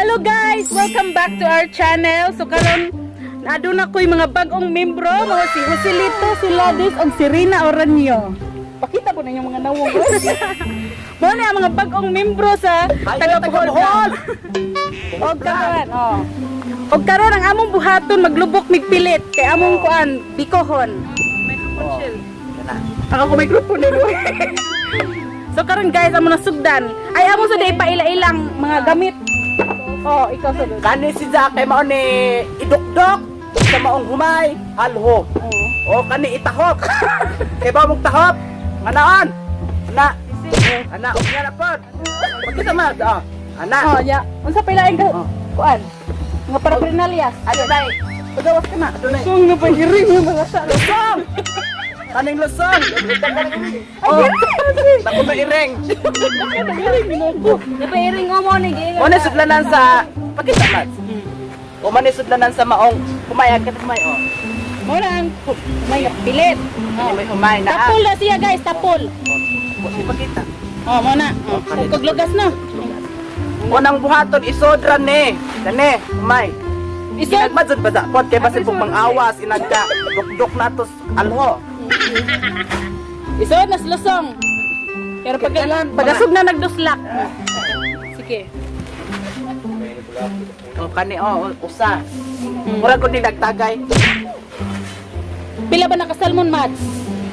Hello guys! Welcome back to our channel. So karon aduna ko'y mga bag-ong membro, mga si Joselito, si Ladis, ug si Rina Oranio. Pakita po ninyo mga nawong. Mao ni ang mga bag-ong membro sa taga Bohol. Og karon, oh. Og karon ang among buhaton, maglubok migpilit kay among kuan bikohon. Ako ko microphone nilo. So karon guys, amo na sugdan. Ay, amo sa day paila-ilang mga gamit. Oh, ikaw sa Kani si Jack kay mao ni idukdok sa maong humay, alho. Oh. O kani itahop. Kay ba mong tahop? Nganaon? Ana. Ana og nga na pod. Pagkita man, ah. Ana. Oh, ya. Unsa pa ilaing ka Oh. kuan? Mga paraphernalia. Ano day? Pagawas ka na. Adunay. Sung na pahiring yung mga sa. Lusong. Kaning lusong. Oh. Naku ba ireng? Napairing mo ni Mo ni sudlanan sa pagkita man. O man ni sudlanan sa maong humay, ang humay oh. Mo na ang may pilit. Kani may humay na. Tapol na siya guys, tapol. Ipakita. Oh, mo na. Oh, kag lugas na. Unang buhaton isodra ni. Kani, humay. Isod. Inagmad jud ba sa pod kay basin pong pang-awas inagka dukduk natos alho. Isod nas lusong. Pero pag pagasog na nagduslak. Sige. O kani oh usa. Murag kun nagtagay. Pila ba naka salmon, Mats?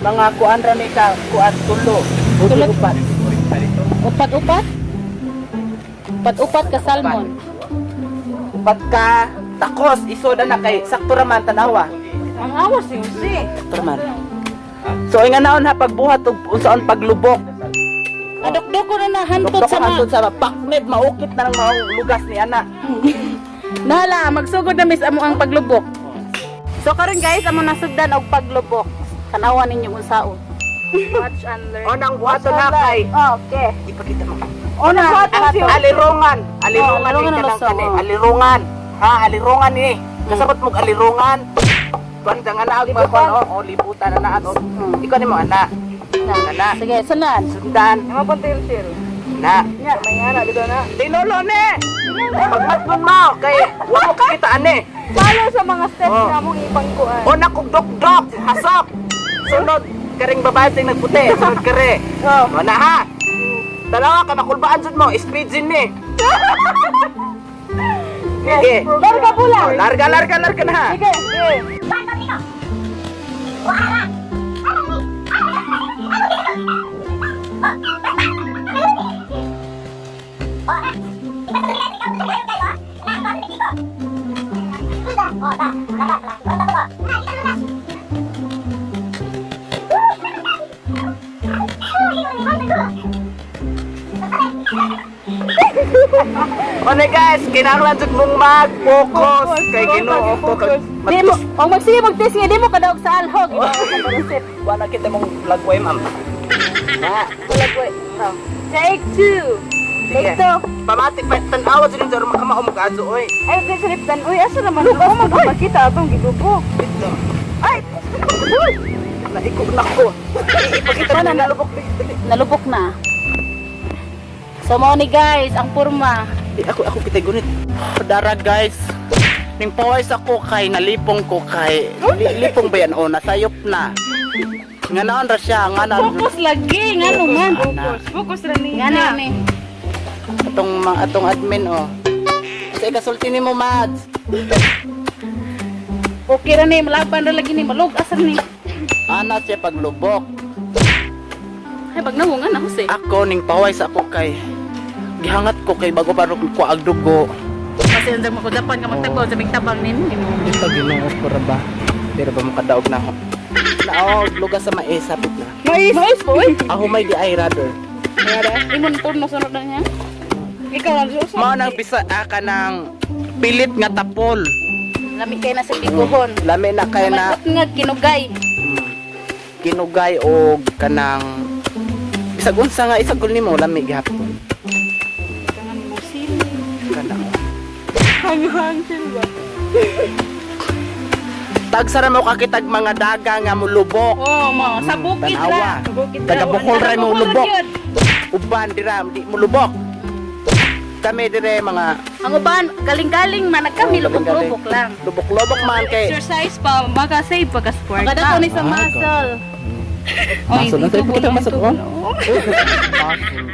Mga kuan ra ni ka kuan tulo. Tulo. Upat. Upat-upat? Upat-upat ka salmon. Upat ka takos isoda na kay sakto ra man tanawa. Ang awas si Jose. Sakto ra man. So inga naon ha pagbuhat og unsaon paglubok. Adokdok ko na nahantot Dukdok sa ma. hantud sa pakmed maukit na ng maong lugas ni ana. Nala, magsugod na mis amo ang paglubok. So karon guys, amo nasugdan og paglubok. Tanawan ninyo unsaon. Watch and learn. Unang buhaton ha kay Okay. ipakita mo. Una, Alirungan. Alirungan Oh, alirungan ni ang kanang lusong, kani. oh. Alirungan. Ha, alirungan ni. Kasabot mo alirungan. Kuan kang ana og mga kuan oh, oh, libutan na na oh. Ikaw nimo ana. Ana. Sige, sundan. Sundan. Ima pang tail shell. Na. Nya, may ana dito na. Tinolo ni. Pagmatmon mo kay wa mo kakita ani. Follow sa mga steps Oh. na among ipangkuan. O na kog dok-dok, hasok. Sunod karing babae sing nagputi, sunod kare. Oh. O na ha. Dalawa ka makulbaan jud mo, speed din ni. Sige. Larga pula. Oh, larga, larga, larga na ha. Sige, sige. Ano guys, kinahanglan jud mong mag-focus kay Ginoo ko kag Di mo, og magsige mag-test nga di mo kadaog sa alhog. Wala kita mong lagway, ma'am. Na, Lagway. Oh. Take two. sige. Take two. Pamati pa tan-awa jud ninyo aron makamao mo kaadto oy. Ay, di siliptan. Uy, asa naman? Lugas mo makita atong gilubok. Dito. Ay! Uy! Naikog na ko. Ipakita na nalubok dali. Nalubok na. So mo ni guys, ang porma. Di ako ako kitay gunit. Padara guys. Ning pawis ako kay nalipong ko kay lipong ba yan o nasayop na. Nga naon ra siya, nga naon. Focus lagi ngano man. Ana. Focus ra niya. Ngano ni. Atong mga atong admin oh. Sa ikasulti nimo, Mads. Okay ra ni, malaban ra lagi ni, malug asa ni. Ana siya paglubok. Ay pag nawungan na Jose. Ako ning paway sa ako kay gihangat ko kay bago pa ko ang dugo. Kasi ang mo ko dapan ka magtagbaw sa tabang nin. Ito Ginoo ko ra ba? Pero ba makadaog na ako? Naog lugas sa mais sapit na. Mais. Mais po. Oy. Ako may di ay rather. Imon turno sunod na niya. Ikaw ang susunod. Mao nang bisa ka ng pilit nga tapol. Lami kay na sa biguhon. Lami na kay na Nga kinugay. Kinugay og kanang bisag unsa nga isagol nimo lami gihapon. Kangan mo sili. Kana. Hanghang silba. Tagsara mo kakitag mga daga nga mulubok. Oh, mo sa bukid Tanawa. ra. Sa bukid ra. Taga Bohol ra mo Bohol lubok. yun. Uban dira di mo lubok. Kami dire mga Ang uban, galing-galing man nagkami, lubok-lubok lang. Lubok-lubok man kay Exercise pa, maka-save pa ka sport. Makadako ni sa Ah, muscle. Oy, Muscle, ito kita po, muscle, ito oh.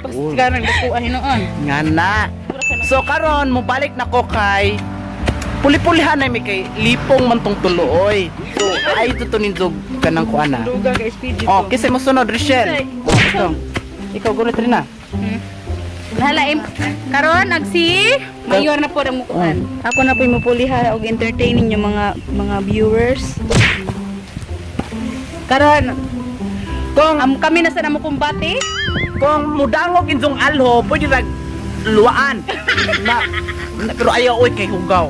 po. Ganang bukuan hinuon. Nga na. So karon mobalik na ko kay puli-pulihan na mi kay lipong man tong tulo oy. So ay to nindog kanang kuana. Duga kay speed dito. Oh, kisay mo sunod Richelle. Oh, ikaw. Ikaw gunit rin na. Hala im karon nagsi mayor na po ang mukuan. Ako na po'y mupuliha og entertaining yung mga viewers. Karon Kung am kami na sa namo kumbate. kung mudangog injong alho, pwede rag luwaan. na, na, pero ayaw oy kay hugaw.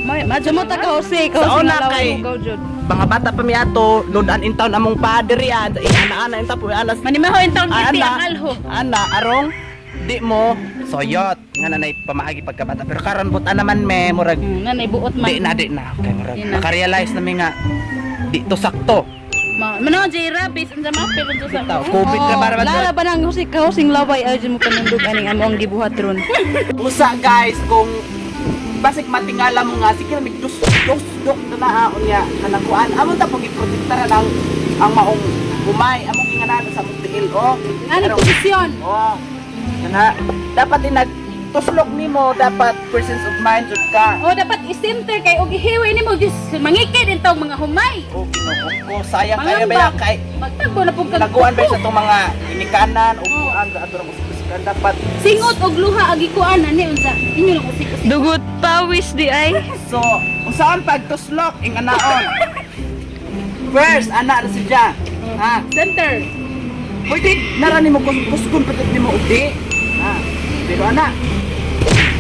May madyo Mo ta ka Jose, ka Sa Jose una nga kay- laway hugaw jud. Mga bata pa mi ato, ludan in town among padre an, ana-ana in tapo anas. Manimaho in taon Ana, kiti ang alho. Ana, arong di mo soyot nga nanay pamaagi pagkabata pero karon buta naman me murag Nanay buot man. di na di na kay murag Di na. nakarealize na mi nga di to sakto. Ma mano jay rabis unsa ma pero unsa sa Bitaw, COVID na para ba Lala ba nang Jose ka Jose laway ay jud mo panundog aning amo ang gibuhat ron. Usa guys kung basig matingala mo nga sige mig dus dus dok na naa unya kanang kuan amon ta pag iprotektara lang ang maong humay among ginganan sa among tiil oh. Ani Pero- posisyon. Oh. Kana dapat inag tuslok nimo dapat presence of mind jud ka. O dapat i-center kay og ihiwi nimo gyud mangikid in taong mga humay. Oh, Ginoo ko sayang Mga kaya ba yan kay Magtagbo na pug kag laguan ba sa itong mga inikanan o kuan sa ato ng usik-usikan dapat. Singot og luha agi kuan ani unsa inyo lang usik-usik. Dugot pawis di ay. So, unsaon pagtuslok ing anaon? First, ana ra siya. Ha? Center. Pwede nara nimo kusgon pwede nimo ugdi. Ha? Pero ana,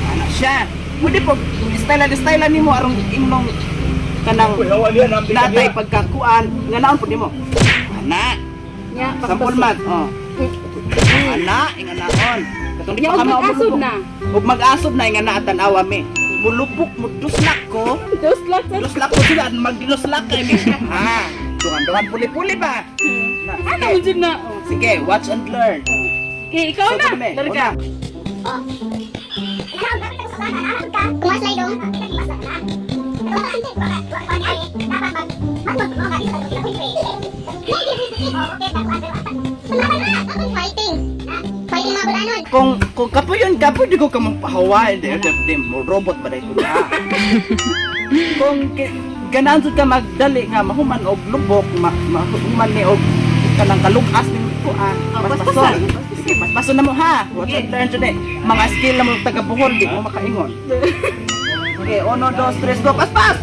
ana siya. Pwede po style style nimo arong imong kanang natay pagkakuan nga naon pud nimo. Ana, Nya sampol man. Oh. Ana, ing anaon. Katong di Nya pa og ka mag-asob maumulubok. na. Ug mag-asob na ing ana tan-awa mi. Mulubok muduslak ko. Dos lang sa Duslak ko sila, magdinuslak kay mi. Ha. Dungan-dungan puli-puli ba? Na, Ano sige. jud na? Oh. Sige, watch and learn. Okay, ikaw na. So, kami. Dali ka. Fighting! Fighting mga bulanon! Kung kapuyon ka, pwede ko kamong pahawa. Hindi, hindi, hindi, mo robot ba dahil na. Kung ganahan jud ka magdali nga mahuman og lubok, mahuman ni og kanang kalugas ni kuan. Oh, Paspason. paspasan. Sige, paspason na mo ha. Watch and learn jud eh. Mga skill na mo taga Bohol, di mo makaingon. Okay, uno, dos, tres, go, paspas!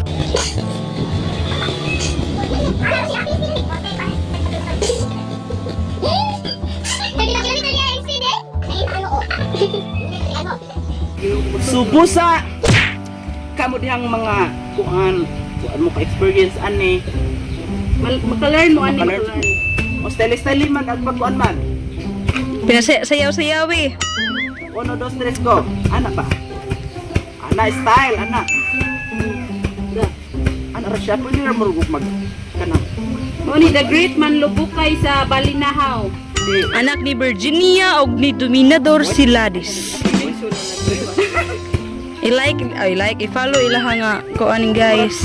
Subusa kamo dihang mga kuan, kuan mo ka experience ani. Maka-learn mo ani Maka-learn. maka-learn. O style style man ag pagkuan man. Pinasayaw-sayaw eh. Uno, dos, tres, go. Ana ba? Ana style, ana. Ana ra siya pwede ra mo mag kanang Mo ni the great man lubukay sa Balinahaw. di Anak ni Virginia og ni Dominador Siladis. I-like, ay like, i-follow ilaha nga kuan guys.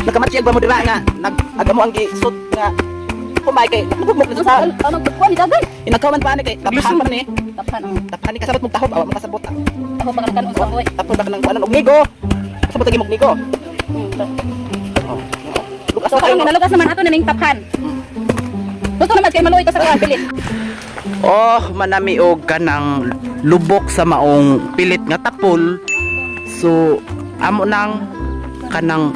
Nakamatiyag ba mo dira nga nag agamo ang gisut nga kumay kay nagmugmok na sa Ano kuan ni dagay? inagkawan pa ani kay taphan pa ni Taphan oh. taphan ni kasabot mong tahob awa makasabot ah. Ako pa kan unsa boy. Tapon ba kanang kuanan og nigo kasabot lagi mog nigo. Oh. Lukas So na kayo. karon nalugas naman ato na ning taphan. Gusto naman kay maluoy ka sa kuan pilit. Oh, manami og kanang lubok sa maong pilit nga tapol. So, amo nang kanang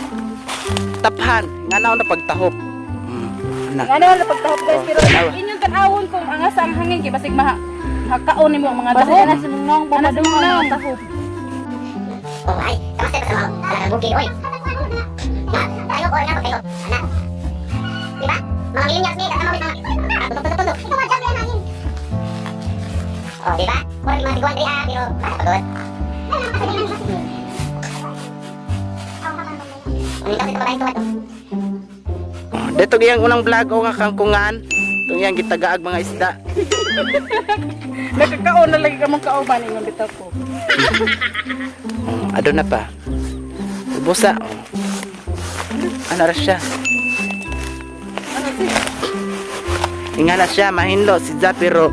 taphan nga naon na pagtahop. Na. Ano na pagtahop guys pero Oh, tanawa. inyong tan-awon kung angas ang hangin kay basig maha hakaon nimo ang mga dahon. Ana sinunong Ana sinunong. tahop. Oh, ay, tamas sa mga talagang bukid, oy. Na, tayo ko, na, kayo. Ana. Di ba? Mga millennials ni, kasama mga tutok, tutok, tutok. Ikaw, dyan, yan, hangin. Oh, di ba? Murag mga tiguan, ah, pero pagod. Dito giyang unang vlog o nga kangkungan. Itong iyang gitagaag mga isda. Nakakaon na lagi kamong kauban ingon bitaw ko. Oh, ado na pa. Ubusa. Oh. Ano ra siya? Ingana siya mahinlo si Ja pero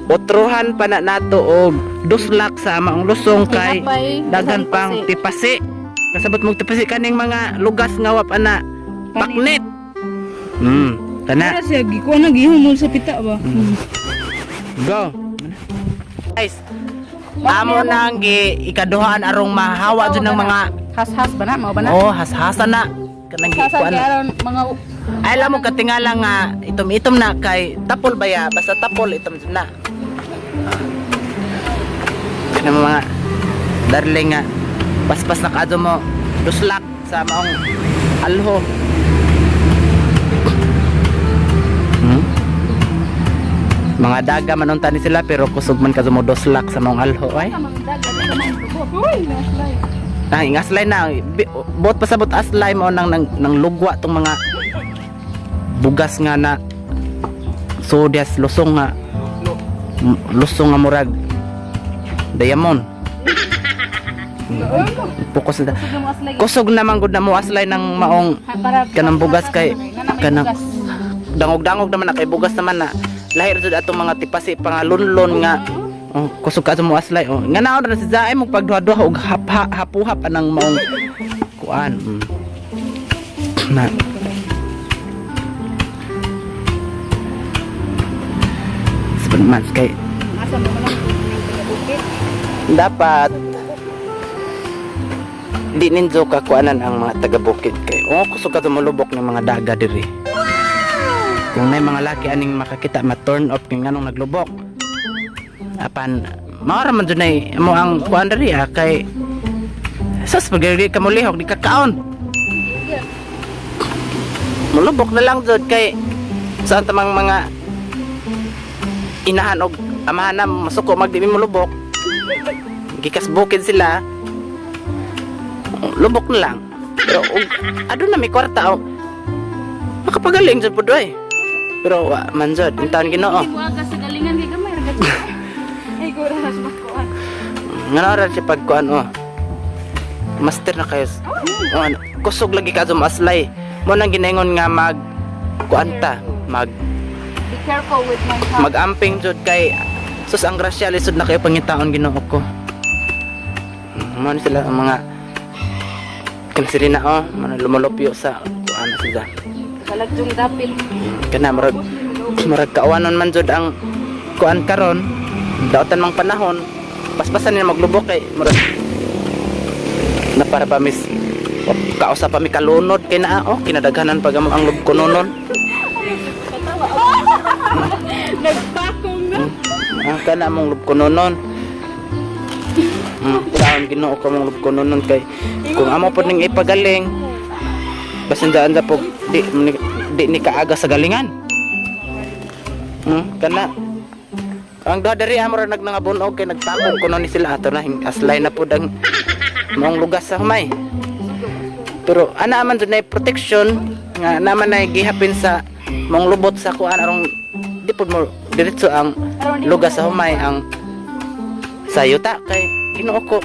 otruhan pa na nato og duslak sa maong lusong kay Tinapay, dagan pang tipasi. Kasabot mong tipasi kaning mga lugas nga wa pa na paknit. Kana. Para siya gikuha na gihumol sa pita ba. Go. Guys, amo nang gi ikaduhaan arong mahawa jud ng mga Has-has ba na? Mao ba na? oh hashasan na kanang gi Hashasan kuan. kay aron mga Ay alam mo katingala nga itom-itom na kay tapol ba ya basta tapol itom jud na. Kanang mga darling nga paspas na kaadto mo duslak sa maong alho. Mga daga man unta ni sila pero kusog man kadto mo duslak sa maong alho ay. Uy, naslay. Ay, ng aslay na. Buot pasabot aslay mo nang nang, nang lugwa tong mga bugas nga na sodyas lusong nga lusong nga murag diamond. Pukos na. Kusog naman gud na mo aslay ng maong kanang bugas kay kanang dangog-dangog naman na kay bugas naman na lahir jud atong mga tipasi pangalunlon nga oh, kusog ka mo aslay oh nga naon ra si Zaay mo pagduha-duha og hapuhap anang maong kuan. Na 7 months kay dapat di ninjo kakuanan ang mga taga-bukid kay oh kusog ka tumulubok ng mga daga diri kung may mga laki aning makakita ma turn off kay nganong naglubok apan mao ra man jud nay mo ang kuan diri ah, kay sas pag di ka mulihok di ka kaon mulubok na lang jud kay saan tamang mga inahan og amahan na masuko magdi mi mulubok gikas bukid sila lubok na lang pero og aduna may kwarta oh makapagaling jud pud oy pero wa man jud intaon Ginoo. Hindi mo aga sa galingan kay gamay ra gud. Ay gura na sa kuan. Ngano ra siya pagkuan oh. Master na kayo. Oh, ano, kusog lagi ka aslay. Mo nang ginaingon nga mag kuan ta, mag Be careful with my house. magamping jud kay sus ang grasya lisod na kayo pangitaon Ginoo ko. Mo ni sila ang mga kansilina oh, mo na lumulupyo sa kuan na sila. Kalagjong dapit. Kana murag murag kaawanon man jud ang kuan karon. Daotan mang panahon, paspasan nila maglubok kay murag na para pa mis kausa pa mi kalunod kay naa oh kinadaghanan pag amo ang lubkononon. Nagpakong na. Ah, kana mong lubkononon. Taon Ginoo ko mong lubkononon kay kung amo pod ning ipagaling basin daan da po di di ni kaaga sa galingan. Kana ang duha diri amo ra nagnangabunog kay nagtakog kuno ni sila ato na aslay na pud ang maong lugas sa humay. Pero ana man jud nay protection nga naman nay gihapin sa maong lubot sa kuan arong di pud mo diretso ang lugas sa humay ang sa yuta kay Ginoo ko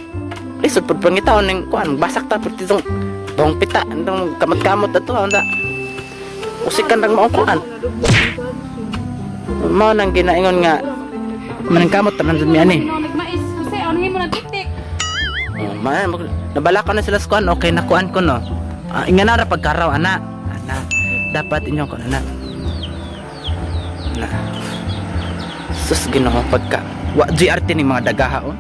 lisod pud pangitaon ning kuan basak ta pud itong buong pita ndong kamot-kamot ato anda usikan rang maong kuan mao nang ginaingon nga manang kamot taman jud mi ani. Ano nagmais Jose, ano himo na tiktik? Oh, man, nabalaka na sila sa kuan, okay na kuan ko no. Ah, inga na ra pagkaraw ana. Ana, dapat inyo ko ana. Na. Sus Ginoo pagka wa GRT ning mga dagaha oh.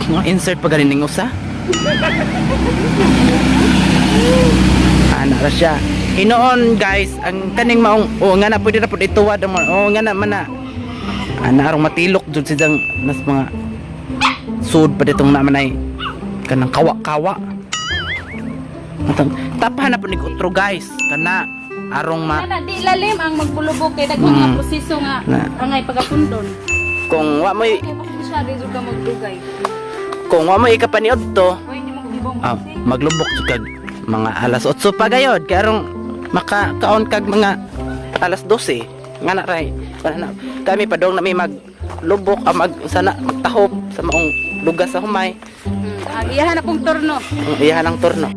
Mga insert pa ganin ning usa. Ana ra siya. Hinoon guys, ang kaning maong oh nga na pwede na pud ituwad ang mga- oh nga na man na. Ana arong matilok jud sidang nas mga sud pa ditong naman ay kanang kawa-kawa. Atang tapahan na po ni utro guys kana arong ma Ana di lalim ang magbulubok kay daghang mga proseso nga Na. angay pagapundon. Kung wa mo'y Kay basta siya di jud ka magdugay. Kung wa mo'y ikapaniod to Uy, hindi mo gibong. ah, maglubok jud kag mga alas 8 pa gayod kay arong makakaon kag mga alas 12 nga na ray wala na kami padong na mi mag lubok ah, mag sana magtahop sa maong lugas sa humay. Ang iyahan na pong turno. Ang iyahan ang turno.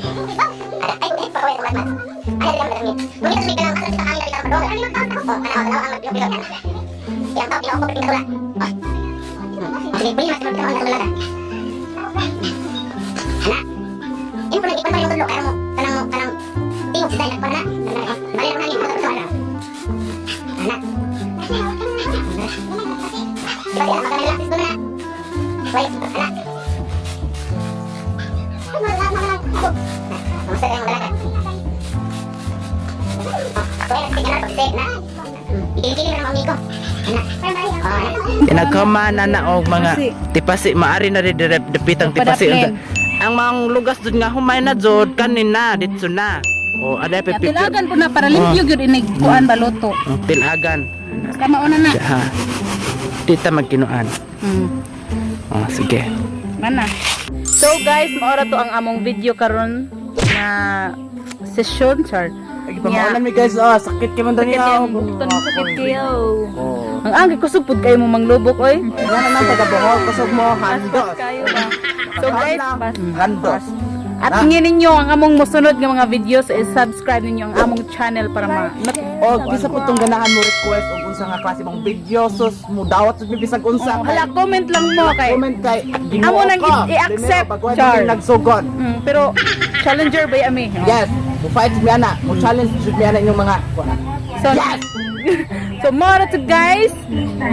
Inagkama na na og mga Tipasi. Tipasi maari na rin depitang tipasi. Padaplin. Ang mga lugas jud nga humay na jud kanina ditso na. O ada Ya, pe tilagan po na para limpyo gyud inig kuan baluto. Tilagan. Basta mauna na. Ha. Tita magkinuan. Oh, sige. Mana. So guys, maora to ang among video karon na session char. Pamaulan mi guys, oh, sakit kay man Sakit yung bukton sakit kayo. Oh. Ang angay kusog pud kayo mo manglubok oy. Yan na nang taga-Bohol, kusog mo handos. Kayo ba? So guys, Handos. at tingin ninyo ang among mosunod nga mga videos is subscribe ninyo ang among channel para ma O bisa po tong ganahan mo request og unsa nga klase mong video sus mo dawat sud mi bisag unsa. Oh, hala, comment lang mo kay Comment kay Ginoo Amo nang ko. i-accept, Primero, bago Char. kami nagsugod. Pero challenger ba ami? Oh. Yes, mo fight mi ana, mo challenge jud mi ana inyong mga kuan. So, so more to guys.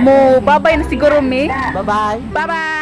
Mo babay na siguro mi. Bye-bye. Bye bye.